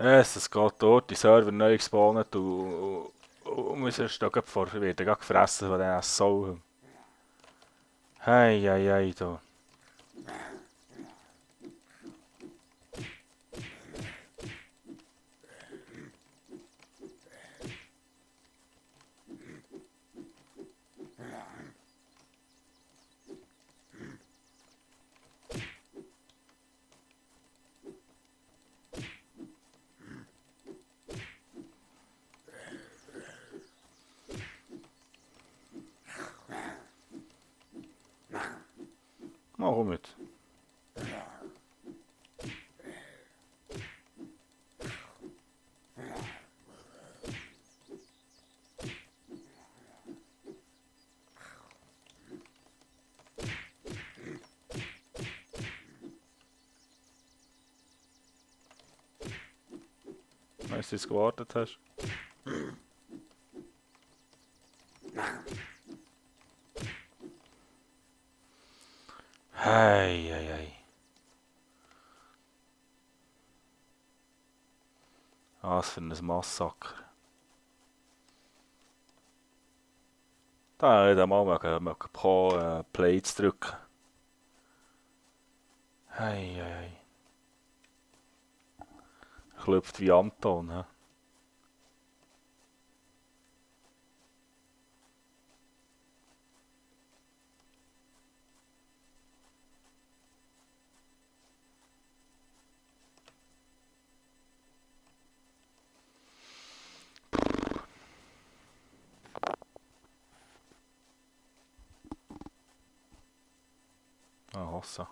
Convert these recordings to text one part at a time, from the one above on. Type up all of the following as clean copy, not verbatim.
Es geht dort, die Server neu gespawnt und wir sind da vor, werden gerade gefressen von diesen Sau. Hei, hei, hei, da. Mal komm mit. Wenn du jetzt gewartet hast. Hei, hei, hei. Was für ein Massaker. Da hätte ich mal mögen Plates drücken. Hei, hei, hei. Klopft wie Anton, hä? Ah, Hossa.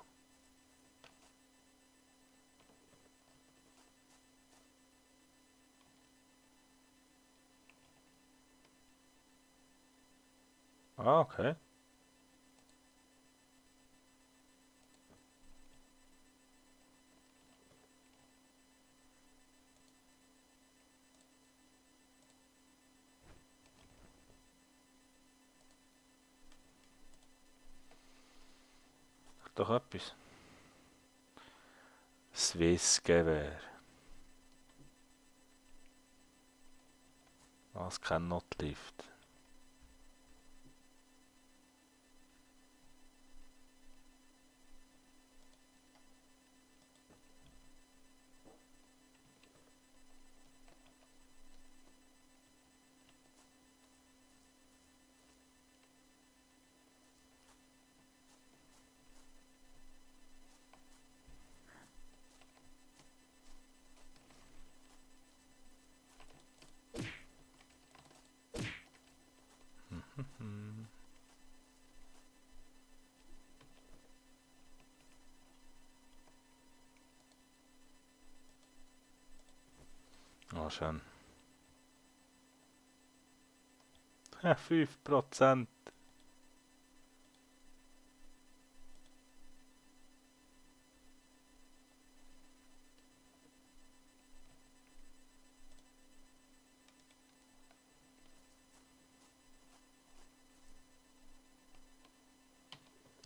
Ah, okay. Doch etwas. Swiss Gewehr. Was kein Notlift. Ah, schön. Ja, 5%.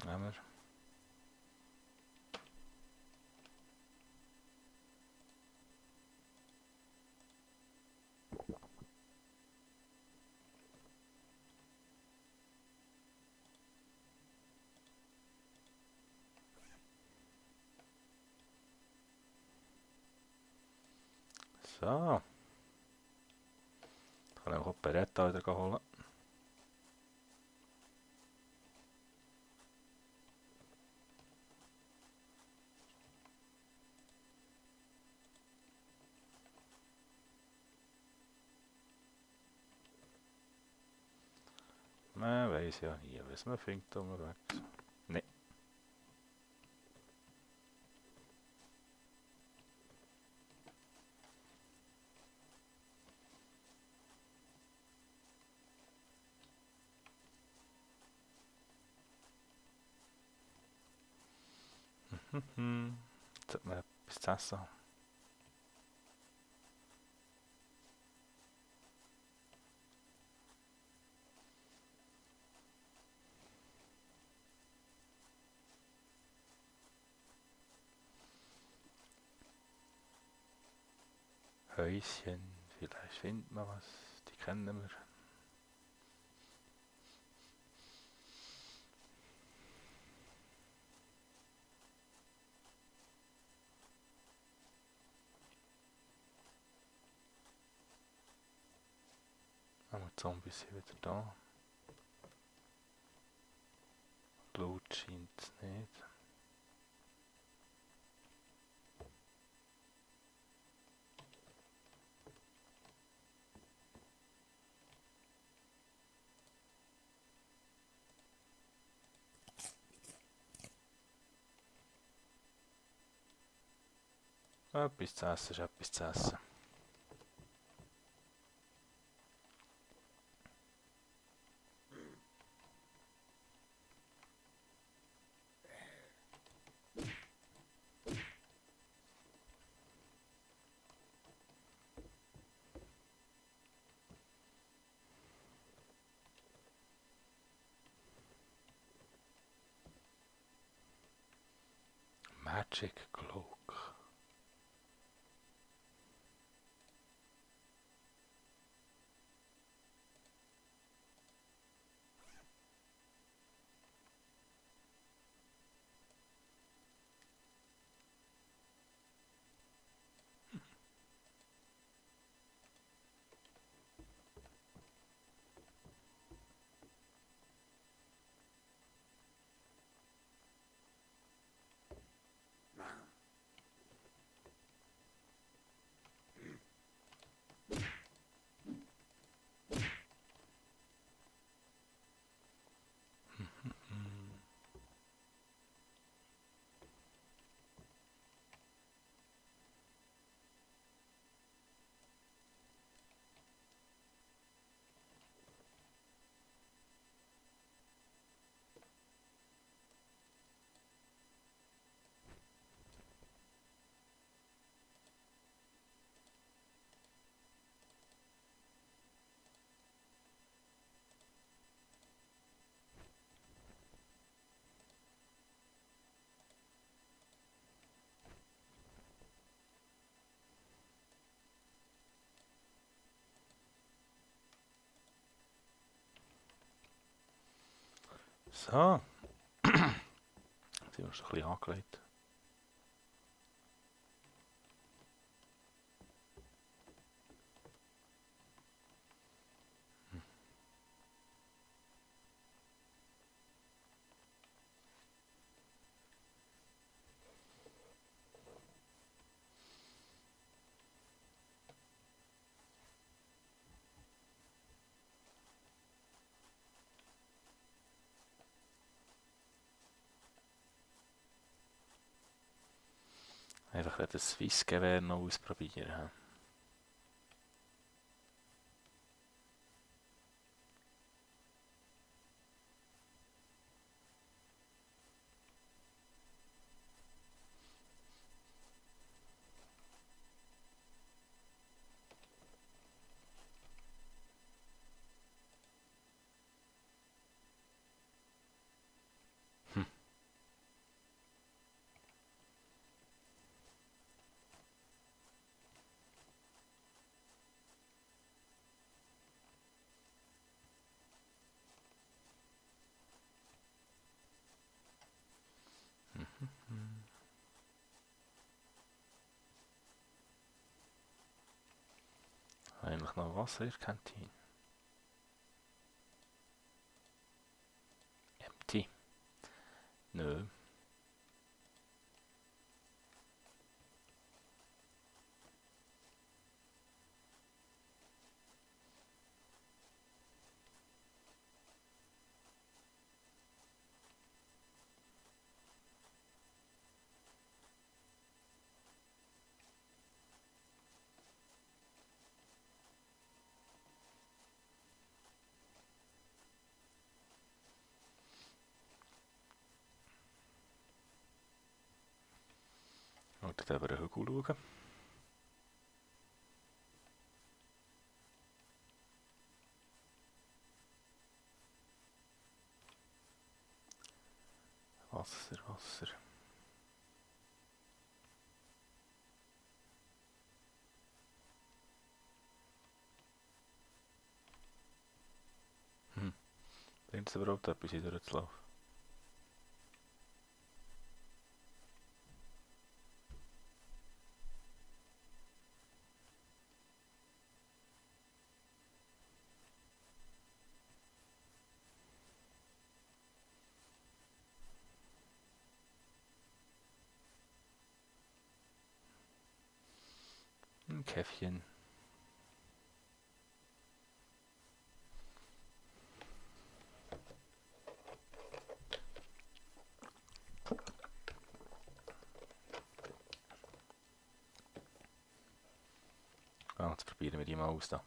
Haben wir. So. Ich kann auch die Beretta wieder holen. Man weiß ja nie, was man findet unterwegs. Nee. Jetzt hat man etwas zu essen. Häuschen. Vielleicht findet man was. Die kennen wir. Aber die Zombies sind wieder da. Blut scheint es nicht. Etwas zu essen ist etwas zu essen. Magic Cloak. So. Jetzt sind wir schon ein bisschen angelegt. Einfach das Swiss-Gewehr noch ausprobieren. Hm. Eigentlich noch Wasser in der Kantine. Empty. Nö. Und dann über den Hügel schauen. Wasser, Wasser. Bringt es überhaupt etwas, hier durchzulaufen? Ein Käffchen. Ja, jetzt probieren wir die mal aus da.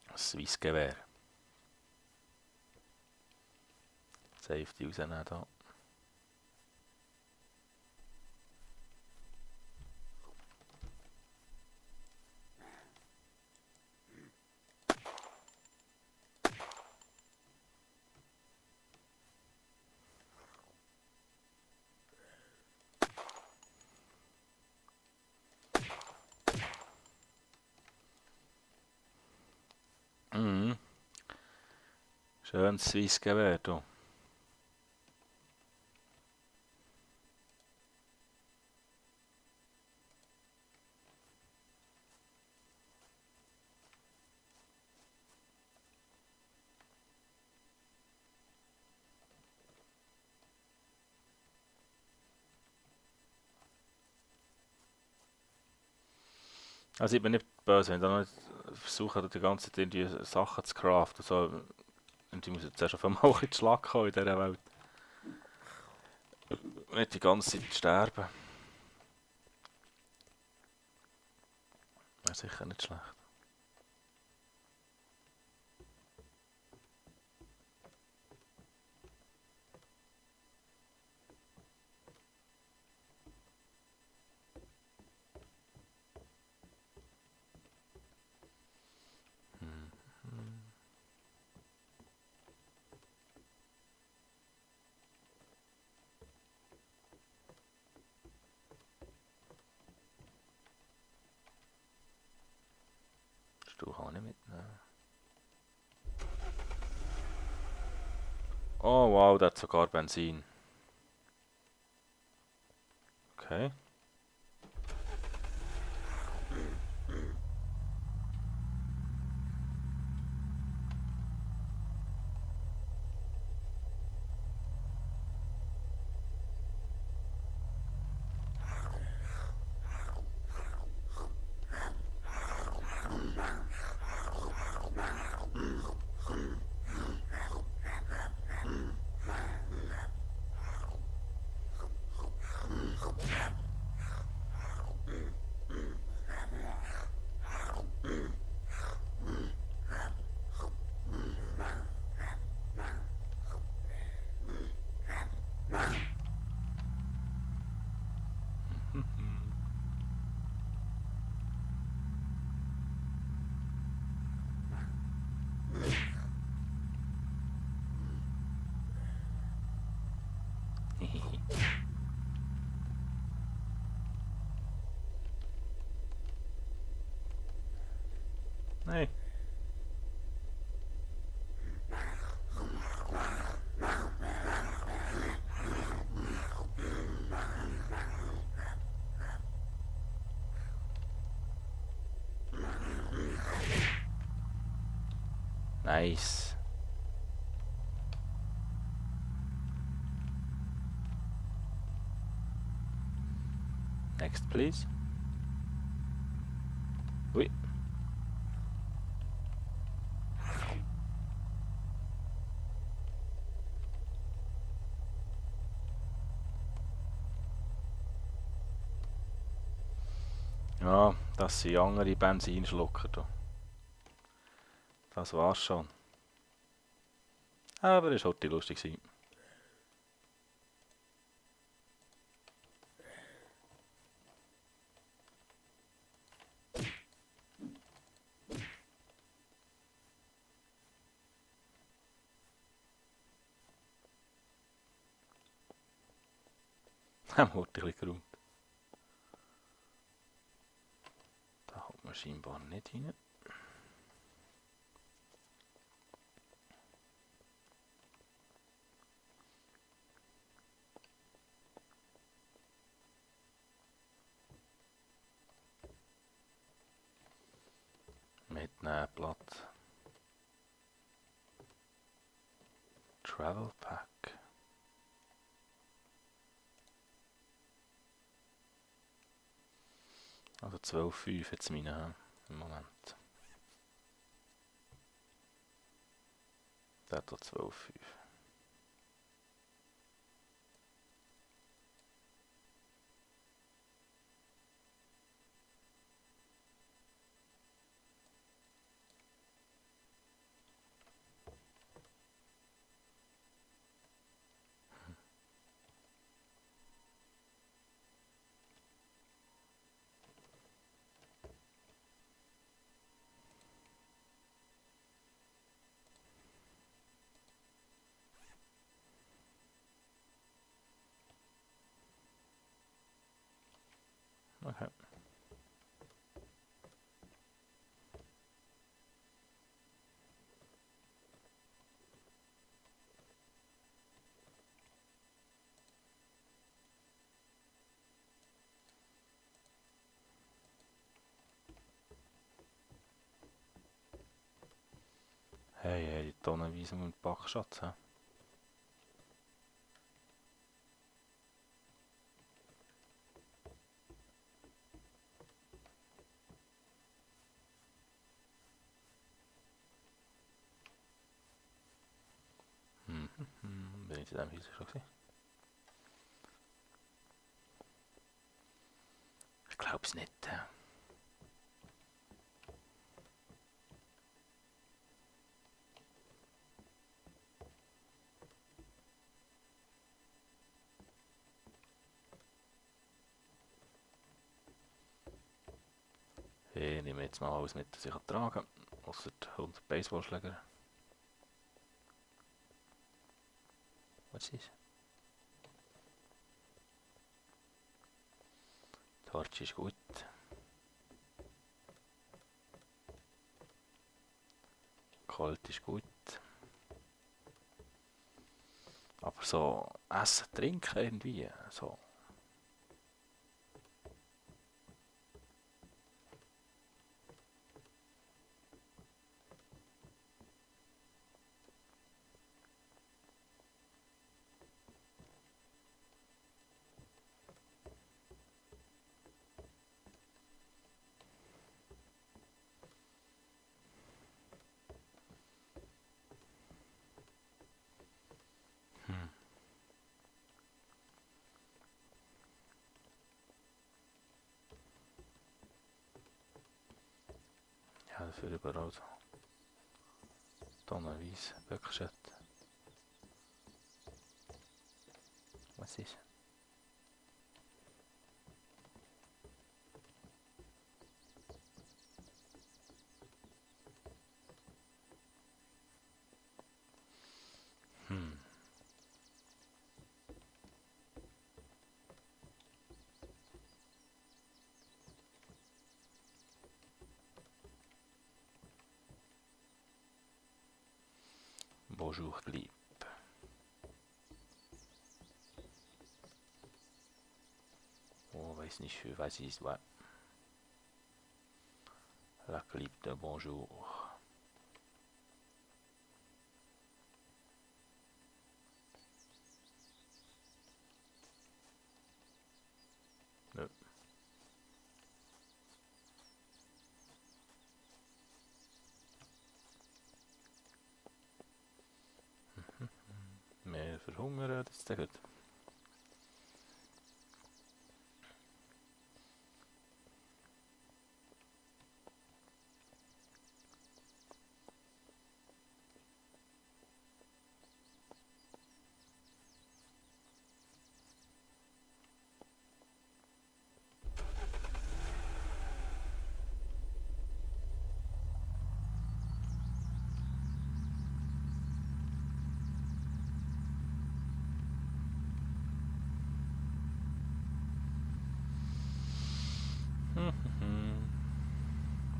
Das Swiss-Gewehr. Safety rausnehmen da. Mhm. Schönes Swiss-Gewehr da. Also ich bin nicht böse, wenn ich da noch versuche, die ganze Zeit irgendwie Sachen zu craften. So. Und ich muss jetzt erst auf einmal ein bisschen zu Schlag kommen in dieser Welt. Nicht die ganze Zeit sterben. Wäre sicher nicht schlecht. Hm. Stuhl kann ich nicht mitnehmen. Oh wow, der hat sogar Benzin. Okay. Nee. Nice. Next, please. Ui. Ja, das sind andere Benzinschlucker da. Das war's schon. Aber es war halt lustig gewesen. Haben wir ein bisschen geräumt. Da kommt man scheinbar nicht rein. mitnehmen, Platz. Travel Pack. Also 12,5 jetzt meine im Moment. Der hat hier 12,5. Okay. Hey, hey, tonnenweise mit Backschatz. He? Bin ich in diesem Häuschen schon gewesen? Ich glaub's nicht. Ich nehme jetzt mal alles mit, das ich tragen kann. Ausser 100 Baseballschläger. Was ist? Torch ist gut. Kalt ist gut. Aber so Essen, Trinken irgendwie, so. Ja, das wird überall so. Tonnenweise, Böckschett. Was ist? Bonjour, Glib. Oh, weiß nicht, für was ist was. La Glib de Bonjour. Nö. Mehr verhungern, das ist ja gut.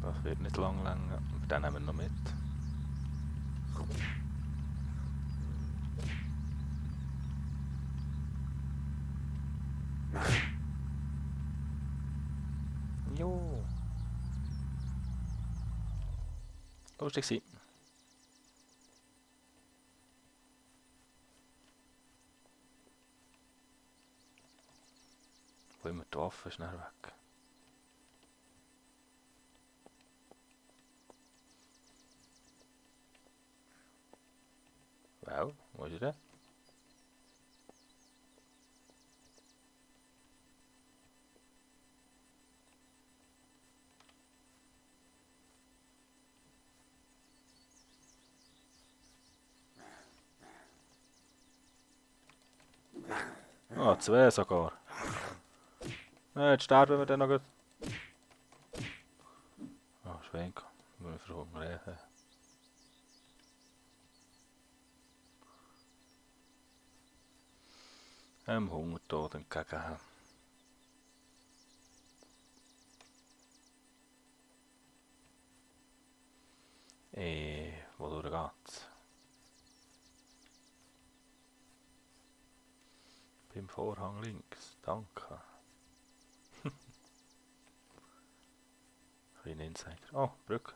Das wird nicht lang länger, aber den nehmen wir noch mit. Jo. lustig gewesen. Wo immer die Waffe ist, dann weg. Wow, wo ist er denn? Ah, 2 sogar. Jetzt sterben wir dann noch. Ah, Schwenk. Muss ich verhungern. Hungertod entgegen. Wodurch geht's? Beim Vorhang links, danke. Ein Insider. Oh, Brücke.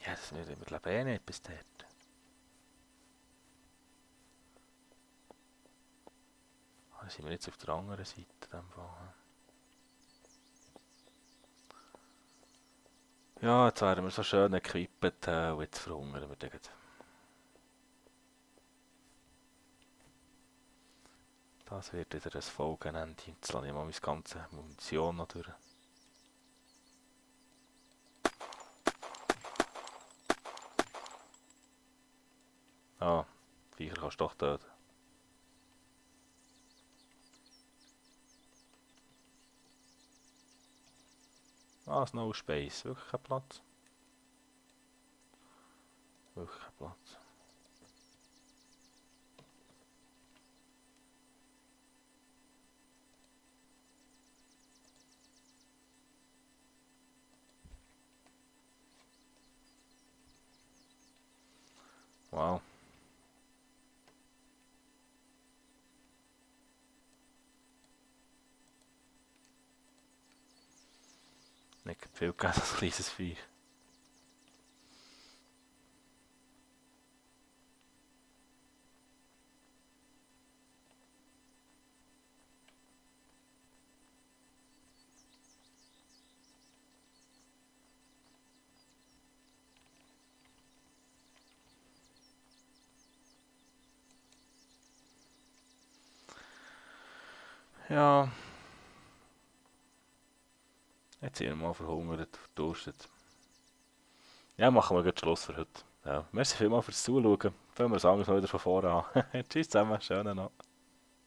Ja, das wird wir glaube ich nicht etwas dort. Da sind wir jetzt auf der anderen Seite in dem Fall. Ja, jetzt wären wir so schön equipped und jetzt verhungern wir den. Das wird wieder ein Folgenende. Jetzt lasse ich mal meine ganze Munition noch durch. Ah, Viecher kannst du doch töten. Ah, No Space. Wirklich kein Platz. Wirklich kein Platz. Wow. Nicht viel gegeben, das kleines Viech. Ja. Jetzt sind wir mal verhungert, verdurstet. Ja, machen wir gleich Schluss für heute. Ja, merci vielmals fürs Zuschauen. Fangen wir das anders mal wieder von vorne an. Tschüss zusammen, schönen Abend.